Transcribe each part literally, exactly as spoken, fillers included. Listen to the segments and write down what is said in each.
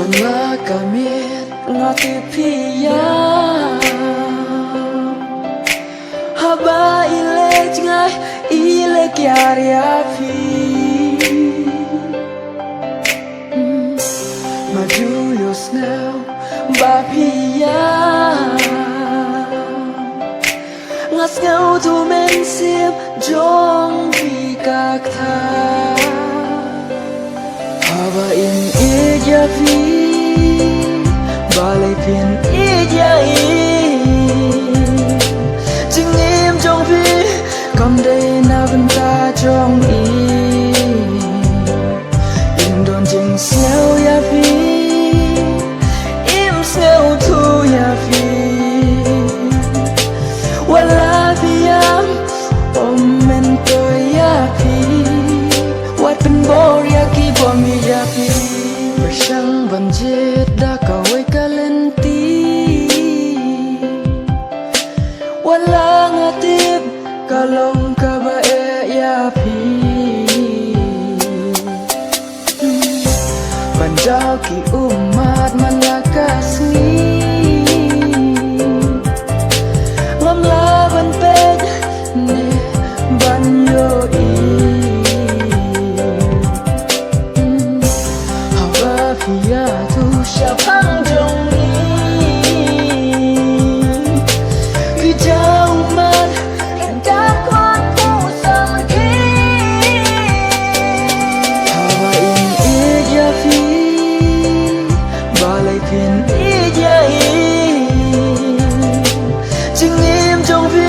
La ka miet nga tip phi ïa. Haba i leh jngai i leh kiar ïa phi. Mm, ma ju ïohsngew ba phi ïa. Nga sngewthuh mynsiem jong phi ka ktah. Haba in ïeit ïa phi, balei phin ïeit ïa i? Jingim jong phi kam dei na bynta jong i. Im don jingsngew ïa phi, im sngewthuh ïa phi. Wat la phi ïam, ym myntoi ïa phi. Wat pynbor ïa ki bym ïeit ïa phi. Pyrshang ban jied da kawei ka lynti. Wat la nga tip ka long kaba eh ïa phi. Ban jaw ki ummat man la ka sngi. Ngam lah ban peit ne ban ïohi. Haba phi ïathuh shaphang jong i, phi jaw ummat, da kwah pyrshang ki. Haba in ïeit ïa phi, balei phin ïeit ïa i? Jingim jong phi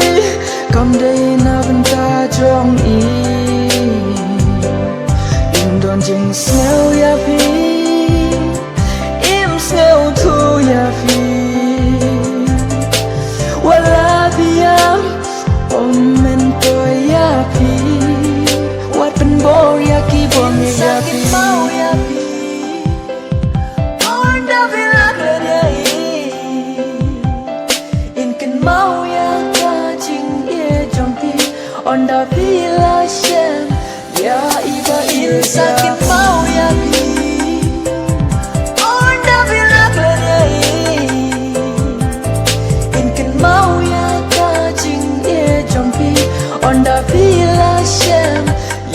kam dei na bynta jong i. Im don jingsngew ïa phi, im sngewthuh ïa phi. Wat la phi ïam, ym myntoi ïa phi. Wat pynbor ïa ki bym ïeit ïa phi. Ynda phi la klet ïa i, in kynmaw ïa ka jingïeit jong phi. Ynda phi la shem ïa i ba i sa kynmaw ïa phi. Ynda phi la klet ïa i, in kynmaw ïa ka jingïeit jong phi. Ynda phi la shem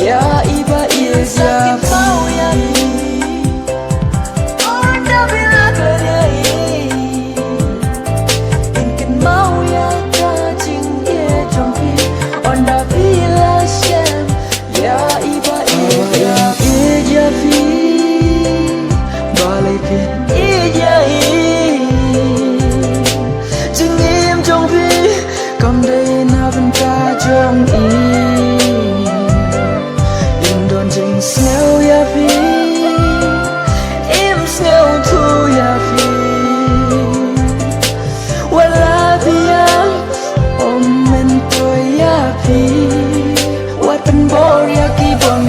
ïa i ba i sa kynmaw ïa phi. Ynda phi la klet ïa i, in kynmaw ïa ka jingïeit jong phi. Ynda phi la shem ïa i ba i ïeit ïa phi. Balei phin ïeit ïa i? Jingim jong phi kam dei na bynta jong i. Im don jingsngew ïa phi, im sngewthuh ïa phi. Wat la phi ïam, ym myntoi ïa phi. Wat pynbor ïa ki bym